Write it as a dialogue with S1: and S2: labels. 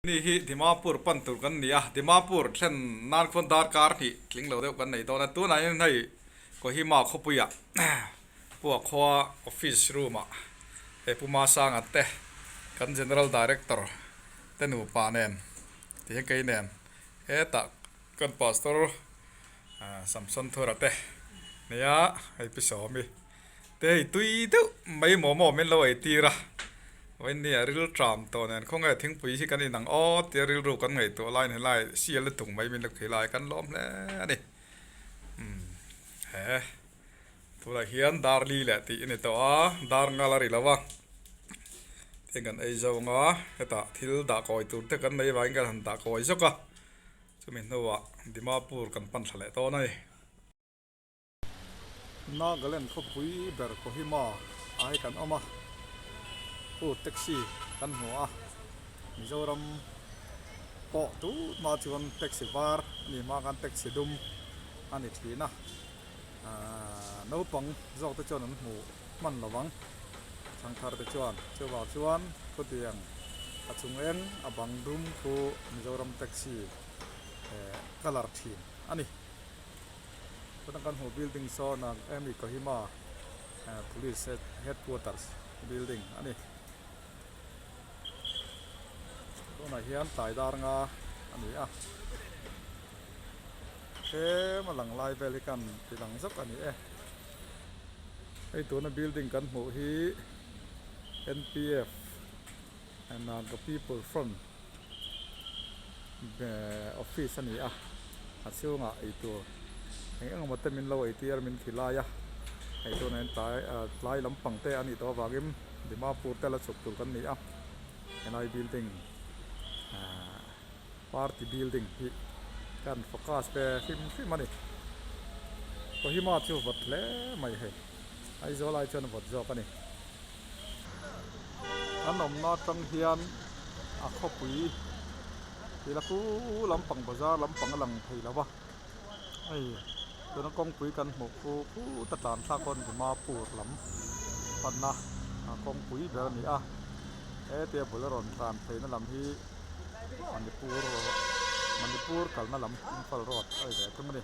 S1: Ni hi Dimapur pan tur kan ni a, Dimapur thlen nan khuan darkar hnih tling lo deuh kan nei dawn a, tunah hian hei Kohima khawpuiah Pua khua office room ah he Pu Masanga te kan General Director te nupa nen ti hian kei nen hetah kan Pastor Samson Thura te nia hei Pi Sawmi. Te hei tui deuh mai maw maw min lo ei tir a, vawinia ril tram tawh nen khawnge thingpui hi kan inang aw tia rilru kan ngaihtuah laiin helai sial lutuk mai min lo khi lai kan lawm hle a ni. Umm he tunah hian dar li leh tih a ni tawh a, dar ngal a ri lo va, heng kan ei zo ang a, hetah thil dah kawi tur te kan nei vangin kan han dah kawi zawk a, chumi hnuah Dimapur kan pan thla leh dawn a ni. Nagaland khawpui ber Kohima ah hi kan awm a, khu taxi kan hmu a, Mizoram pawh tut hma chuan taxi var a ni hma khan taxi dum a ni thin a, ahh naupang zawk te chuan an hmu hman lo vang, thangthar te chuan chuvang chuan khawtiang a chung eng a bang dum khu Mizoram taxi eh colour thin a ni. Tuna kan hmuh building saw na emi Kohima police headquarters building a ni. Tunah hian tlai dar nga a ni a. Tlem a lang lai vel hi kan ti lang zawk a ni e. Hei tuna building kan hmuh hi NPF Naga People Front office a ni a a chhungah eitur eng eng emaw te min lo eitir min thi lai a hei tunah hian tlai ah tlai lampang te a nih tawh avangin Dimapur te la chhuk tur kan ni a helai building ah party building hi kan focus ve hrim hrim a ni Kohima chu vawt hle mai hei Aizawl ai chuan vawt zawk a ni. Kan awmna atang hian a khawpui tih la khu lampang bazar lampang a lang thei lo va hei tuna kawngpui kan hmuh khu khuta tlan thlak pawn Dimapur lam panna kawngpui ber a ni a hetia bul a rawn tlan pheina lam hi Manipur Manipur kalna lam Imphal road a ni ve thung a ni.